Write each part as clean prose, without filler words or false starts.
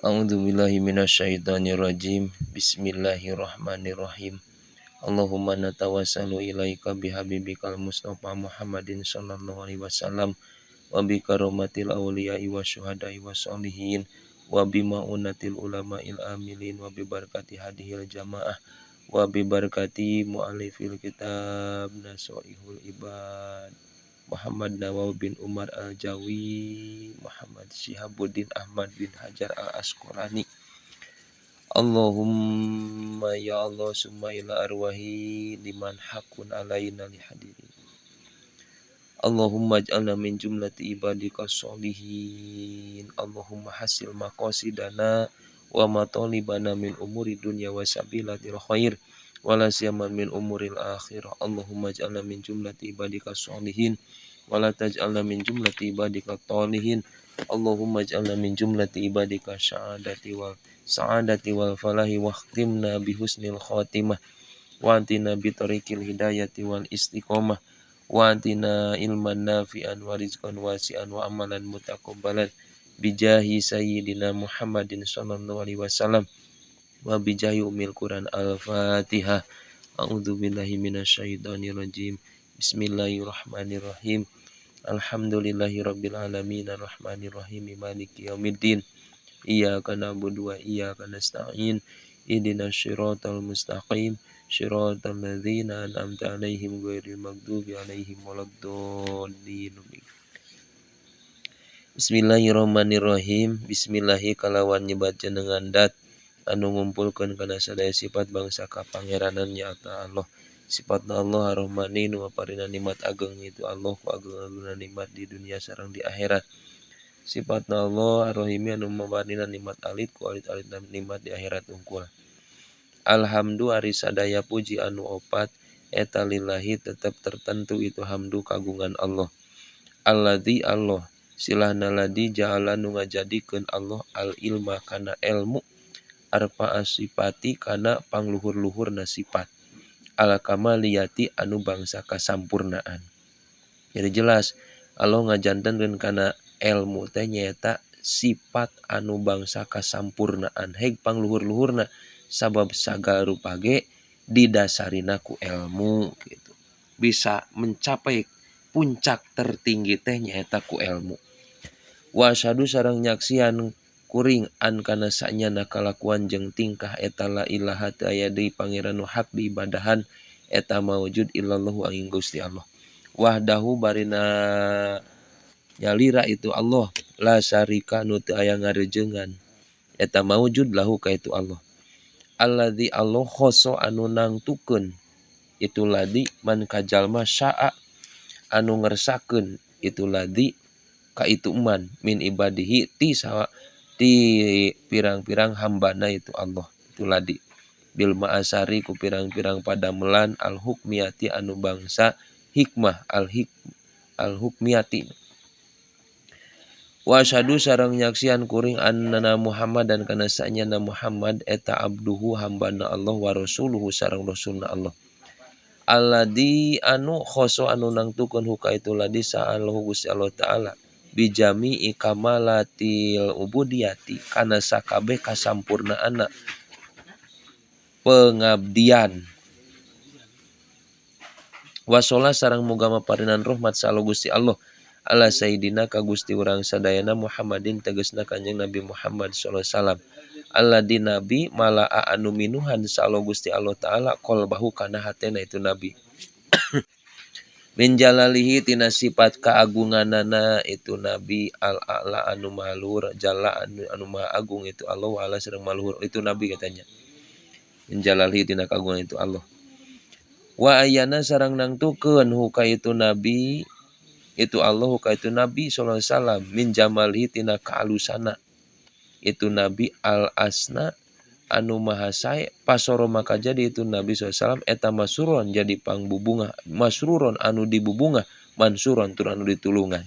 A'udzubillahi minasyaitonirrajim. Bismillahirrahmanirrahim. Allahumma natawassalu ilaika bihabibikal Mustafa Muhammadin sallallahu alaihi wasallam wa bi karomatil awliya'i wasyuhada'i wassolihin wa bi ma'unatil ulama'il amilin wa bi barakati hadihil jamaah wa bi barakati mu'alifil kitab nasoihul ibad Muhammad Nawawi bin Umar Al-Jawi, Muhammad Syihabuddin Ahmad bin Hajar Al-Asqalani. Allahumma ya Allah summa ila arwahi liman hakun alaina li hadirin. Allahumma ij'alna min jumlati ibadika sholihin. Allahumma hasil maqasidana wa matalibana min umuri dunya wa sabilatil khair wala siyama min umuril akhirah. Allahumma ij'alna min jumlati ibadika sholihin wala taj'alna min jumlati ibadika talihin. Allahumma ij'alna min jumlati ibadika sa'adati wal falahi wakhtimna bihusnil khatimah wa atina bi tariqil hidayati wal istiqomah wa atina ilman nafi'an wa rizqan wasi'an wa amalan mutaqabbalan bijahi sayyidina Muhammadin sallallahu alaihi wasallam wa bijahi umil Quran. Al-Fatihah. A'udzubillahi minasyaitonirrajim. Bismillahirrahmanirrahim. Alhamdulillahi rabbil alamin arrahmanirrahim maliki yaumiddin. Iyyaka na'budu wa iyyaka nasta'in. Ihdinas siratal mustaqim. Siratal ladzina an'amta 'alaihim ghairil maghdubi 'alaihim waladdallin. Bismillahirrahmanirrahim. Bismillahi kalawan nyebat jenengan dat anu ngumpulkeun kana sadaya sifat bangsa kapangeranan nyaeta Allah. Sifatna Allah Ar-Rahmani nu maparina nikmat ageng itu Allah ku ageng-agengna nikmat di dunia sareng di akhirat. Sifatna Allah Ar-Rahimi anu maparina nikmat alit ku alit-alitna nikmat di akhirat unggul. Alhamdu ari sadaya puji anu opat eta lillahi tetep tertentu itu hamdu kagungan Allah. Alladzi Allah silahna ladi ja'ala nu ngajadikeun Allah al ilma kana elmu arfa'a sifati kana pangluhur-luhurna sifat al kamaliyati anu bangsa kasampurnaan. Jadi jelas Allah ngajantenkeun kana elmu teh nyaeta sifat anu bangsa kasampurnaan heg pangluhur-luhurna sabab sagala rupa ge didasarina ku elmu gitu. Bisa mencapai puncak tertinggi teh nyaeta ku elmu. Wa asyhadu sareng nyaksian kuring an kana sanyana kalakuan jeung tingkah eta la ilaha teu aya deui pangeran nu hak diibadahan eta maujud illallahu angin Gusti Allah. Wahdahu barina nyalira itu Allah la syarika nu teu aya ngarejengan eta maujud lahu ka itu Allah. Alladzi Allah khoso anu nangtukeun itu ladzi man kajalma syaa anu ngersakeun itu ladzi ka itu man min ibadihi ti sawa ti pirang-pirang hambana itu Allah itu ladi bil ma'asari ku pirang-pirang padamelan al hukmiyati anu bangsa hikmah al hukmiyati. Wa asyhadu sareng nyaksian kuring annana Muhammad dan kana sanyana Muhammad eta abduhu hambana Allah wa rasuluhu sareng rasulna Allah. Alladzi anu khoso anu nangtukeun huka itu ladi sa'allahu Gusti Allah Ta'ala bijami'i kamalatil ubudiyati kana sakabeh kasampurnaanna pengabdian. Wasola sareng muga maparinan rahmat salo Gusti Allah ala sayidina ka Gusti urang sadayana Muhammadin tegasna Kanjeng Nabi Muhammad sallallahu alaihi wasallam. Alladzi nabi malaa anu minuhan salo Gusti Allah Ta'ala qalbahu kana hatena itu nabi. Min jalalihi tina sifat keagunganana itu nabi al-a'la anu maha luhur jalla anu maha agung itu Allah wa ala sareng maha luhur itu nabi katanya. Min jalalihi tina keagungan itu Allah. Wa ayana sareng nangtukeun huka itu nabi itu Allah huka itu nabi sallallahu alaihi wasallam min jamalihi tina kaalusana itu nabi al-asna anu maha sae pasoro maka jadi itu nabi sallallahu alaihi wasallam eta masruron jadi pangbubungah masruron anu dibubungah mansuron tur anu ditulungan.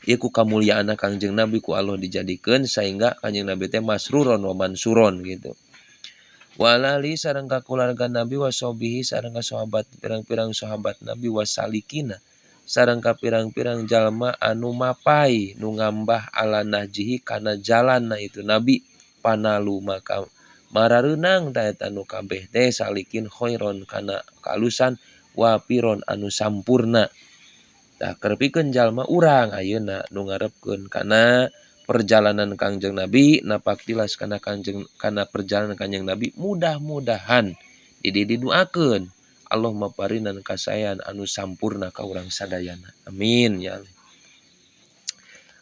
Ieu ku kamuliaanna Kangjeng Nabi ku Allah dijadikeun sehingga Kangjeng Nabi teh masruron wa mansuron gitu. Wa alali sareng ka keluarga Nabi wa sobihi sareng ka sahabat pirang-pirang sahabat Nabi wa salikina Sareng ka pirang-pirang jalma anu mapai nu ngambah ala nahjihi kana jalanna itu nabi panalu maka marareunang ta eta nu kabeh teh salikin khairon kana kaalusan wapiron anu sampurna. Tah keur pikeun jalma urang ayeuna nu ngarepkeun kana perjalanan Kangjeng Nabi napak tilas kana Kangjeng kana perjalanan Kangjeng Nabi mudah-mudahan diduakeun Allah maparinan kasaean anu sampurna ka urang sadayana. Amin ya Allah.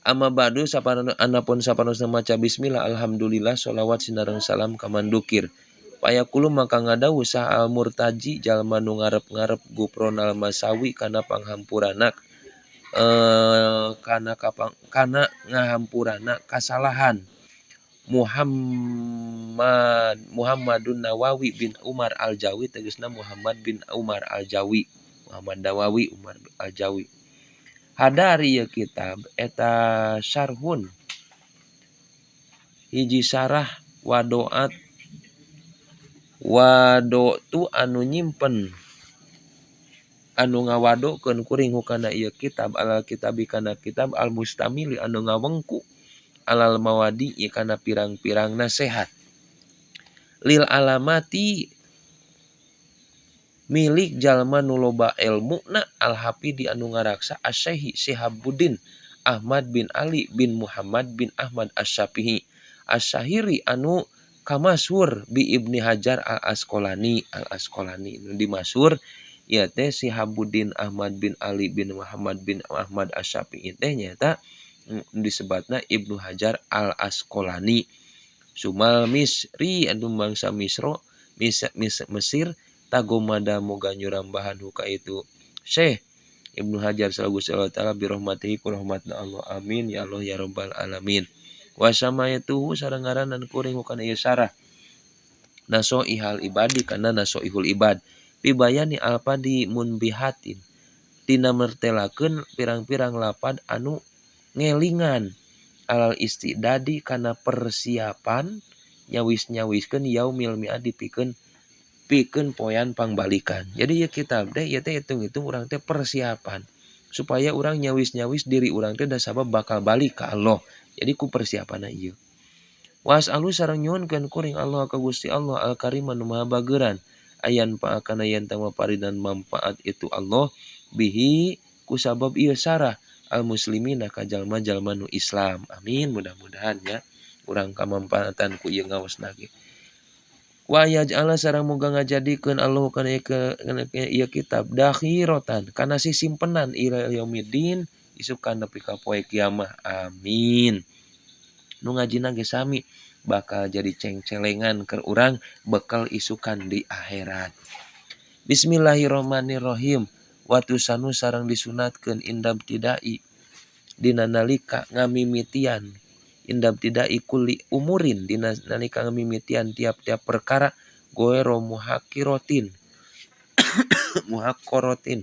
Amma ba'du saparana anapun saparanusna maca bismillah alhamdulillah sholawat sinareng salam ka mandukir. Payaqulu maka ngadawuh saha al murtaji jalma nu ngarep-ngarep gupronal masawi kana panghampurana kana kapang kana ngahampurana kasalahan. Muhammadun Nawawi bin Umar Al-Jawi tegasna Muhammad bin Umar Al-Jawi Muhammad Nawawi Umar Al-Jawi. Hadari ieu kitab eta syarhun hiji syarah wadoat wadotu anu nyimpen anu ngawadokeun kuring hukana ieu kitab alal kitabi kana kitab al mustamili anu ngawengku alal mawadi kana pirang-pirang nasehat lil alamati milik jalma nu loba elmuna al hafidi anu ngaraksa asy-Syaikh Sihabuddin Ahmad bin Ali bin Muhammad bin Ahmad Asy-Syafi'i Asy-Syahiri anu kamasyhur bi Ibni Hajar Al Asqalani Al Asqalani nu dimasyhur ieu teh Sihabuddin Ahmad bin Ali bin Muhammad bin Ahmad Asy-Syafi'i teh nyaeta disebatna Ibnu Hajar Al Asqalani sumal Misri anu bangsa Misro Mesir tagomada moga nyurambahan huka itu Syekh Ibnu Hajar salagu Allah taala bi rahmatihi ku rahmatna Allah amin ya Allah ya rabbal alamin. Wa samayatuhu sareng ngaranan kuring hukana ieu syarah nasoihal ibadi kana nasoihul ibad pibayani alpadi munbihatin tina mertelakeun pirang-pirang lapad anu ngelingan alal istidadi kana persiapan nyawis-nyawiskeun yaumil mi'ad pikeun pikeun poean pangbalikan. Jadi ieu kitab teh ieu teh hitung-hitung urang teh persiapan supaya urang nyawis-nyawis diri urang teh da sabab bakal balik ka Allah. Jadi ku persiapanna ieu. Was'alu sareng nyuhunkeun kuring Allah ka Gusti Allah al-Karim anu Maha Bageuran ayan paakana yen teh maparinan manfaat itu Allah bihi ku sabab ieu sarah al muslimina ka jalma-jalma nu Islam. Amin mudah-mudahan ya urang kamanfaatan ku ieu ngaosna ge. Wa yaj'ala sareng moga ngajadikeun Allah kana ieu kitab dakhiratan kana sisimpenan ila yaumiddin isukan nepi ka poe kiamah. Amin. Nu ngajina ge sami bakal jadi cengcelengan keur urang bekal isukan di akhirat. Bismillahirrahmanirrahim. Watusanu sareng disunatkeun indab tidai dina nalika ngamimitian indab tidai kulli umurin dina nalika ngamimitian tiap-tiap perkara goero muhakirotin muhakkorotin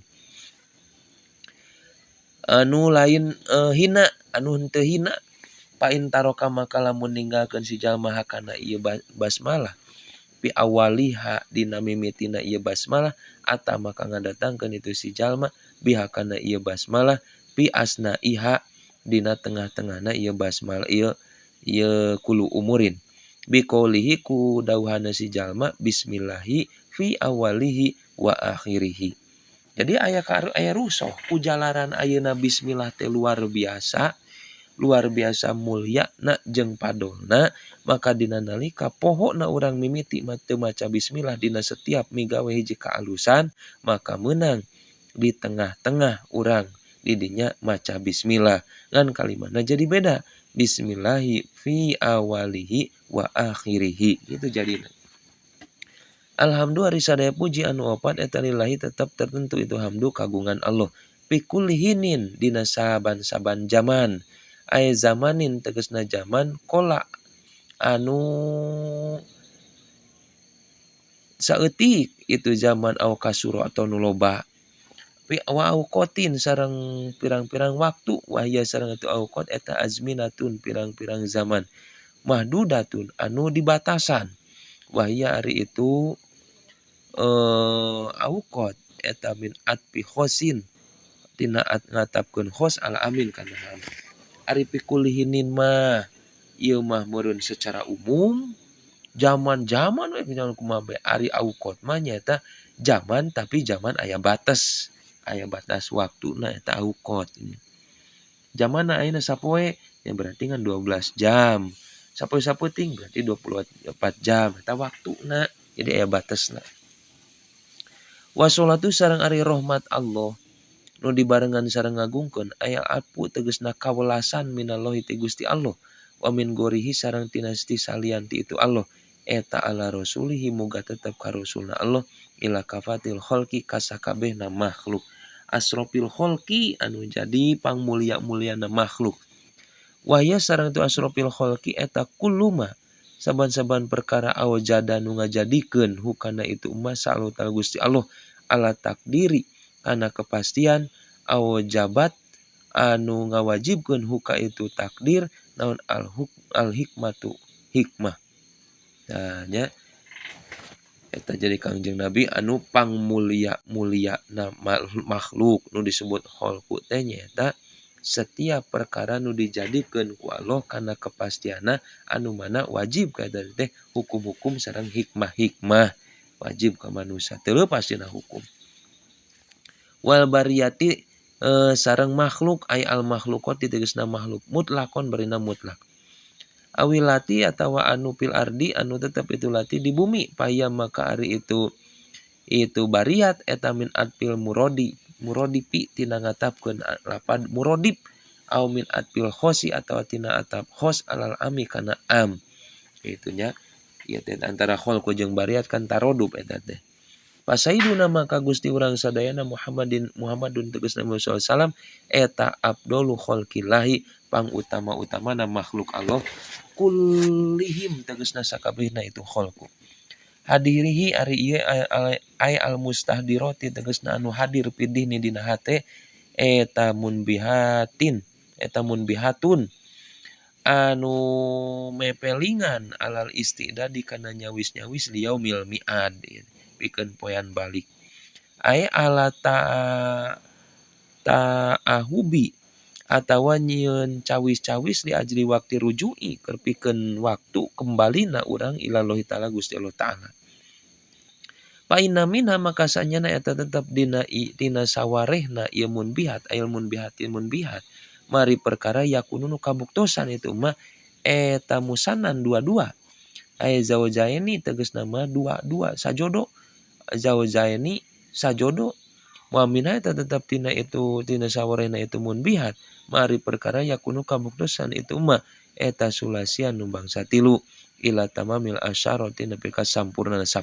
anu lain hina anu henteu hina pain taroka maka lamun ninggalkeun si jalma hakana ieu basmalah pi awaliha dina mimitina ieu basmalah ata maka ngadatangkeun itu si jalma bihakana ieu basmalah pi asnaiha dina tengah-tengahna ieu basmalah ieu ieu kulu umurin biqaulihi ku dawuhana si jalma bismillahi fi awalihi wa akhirihi. Jadi aya aya rusoh ku jalaran ayeuna bismillah teh luar biasa mulia na jeung padolna maka dina nalika pohona urang mimiti teu maca bismillah dina setiap migawe hiji kaalusan maka meunang di tengah-tengah urang didinya maca bismillah ngan kalimahna jadi beda bismillahi fi awalihi wa akhirihi gitu jadina. Alhamdulillah sadaya puji anu opat eta lillahi tetap tertentu itu hamdu kagungan Allah pikulihinin dina saban-saban zaman aya zamanin tegasna zaman kola anu saeutik itu zaman au kasuro atau nu loba pi wa auqatin sareng pirang-pirang waktu wahya sareng itu auqat eta azminatun pirang-pirang zaman mahdudatun anu dibatasan wahya ari itu auqat eta min atfi khosin tina ngatapkeun khos ala amin kana am. Ari fi kulli hinin mah ieu mah meureun secara umum zaman-zaman we zaman kumaha bae. Ari auqat mah nyaeta zaman tapi zaman aya batas waktuna eta auqat. Zamanna ayeuna sapoe ya berarti ngan 12 jam. Sapoe sapeuting berarti 24 jam eta waktuna. Jadi aya batasna. Washolatu sareng ari rahmat Allah nu dibarengan sareng ngagungkeun aya apu tegasna kawelasan minallahi ti Gusti Allah wa min gorihi sareng tina salian ti itu Allah eta ala rasulihi muga tetep ka rasulna Allah ila kafatil khalqi kasakabehna makhluk asrofil khalqi anu jadi pangmulia-muliana makhluk wahya sareng tu asrofil khalqi eta kulluma saban-saban perkara awjada nu ngajadikeun hukana itu masa Allah ta'ala Gusti Allah ala takdiri kana kepastian awajabat anu ngawajibkeun huka itu takdir naon al hikmatu hikmah. Nah nya eta jadi Kangjeng Nabi anu pangmulia-muliana makhluk nu disebut khalqu teh nyaeta setiap perkara nu dijadikeun ku Allah kana kepastianna anu mana wajib ka eta teh hukum-hukum sareng hikmah-hikmah wajib ka manusia teu leupas dina hukum. Wal bariyati sareng makhluk ay al makhluqat tegasna makhluk mutlakon barina mutlak. Awilati atawa anu fil ardi anu tetep itu lati di bumi paya maka ari itu bariyat eta min atfil muradi muradipi tina ngatapkeun lapad muradib au min atfil khosi atawa tina atap khos alal ami kana am. Itunya ieu teh antara kholqu jeung bariyat kan tarodub eta teh. Pasaiduna maka Gusti urang sadayana Muhammadin Muhammadun tegasna Nabi sallallahu alaihi wasallam eta afdalu khalqillahi pangutama-utamana makhluk Allah kullihim tegasna sakabehna itu khalqu. Hadirihi ari ieu ay al mustahdirati tegasna anu hadir pidihni dina hate eta munbihatin eta munbihatun anu mepelingan alal istidadi kana nyawis-nyawis liyaumil mi'ad pikeun poean balik. Ay ala ta'ahubi atawa nyieun cawis-cawis li ajli waktu ruju'i keur pikeun waktu kembalina urang ilallahi ta'ala Gusti Allah ta'ala. Fa inna minha maka sanyana eta tetep dina tina sawarehna ieu munbihat ayil munbihatin munbihat mari perkara yakunu nu kabuktosan itu mah eta musanan dua-dua aya zaujaini tegasna mah dua-dua sajodo zaujaini sajodo wa minha eta tetep tina itu tina sawarehna itu munbihat mari perkara yakunu kabuktosan itu mah eta sulasian nu bangsa tilu ila tamamil asyarati nepi ka sampurna 10.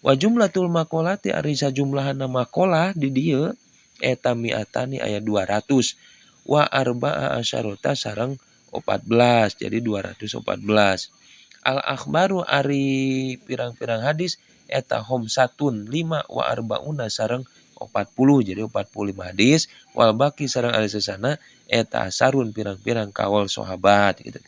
Wa jumlatul maqalati ari sajumlahna maqalah di dieu eta mi'atani aya 200 wa arba'a asyarata sareng 14 jadi 214. Al akhbaru ari pirang-pirang hadis eta homsatun 5 wa arbauna sareng 40 jadi 45 hadis wal baqi sareng ari sesana eta asarun pirang-pirang kaul sahabat gitu.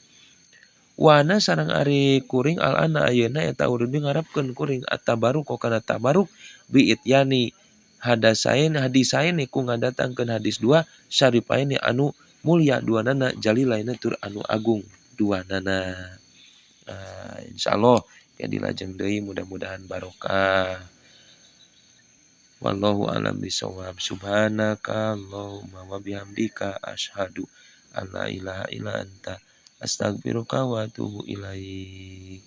Wana sareng ari kuring al ana ayeuna eta urang ngarepkeun kuring atabaruk kana tabaruk bi ityani hadasain hadisain ku ngadatangkeun hadis dua syarifaini anu mulia duanana jalilaina tur anu agung duanana. Nah, insyaallah ya dilajeng deui mudah-mudahan barokah. Wallahu a'lam bishawab. Subhanaka Allahumma wa bihamdika asyhadu an la ilaha illa anta astaghfiruka wa atubu ilaik.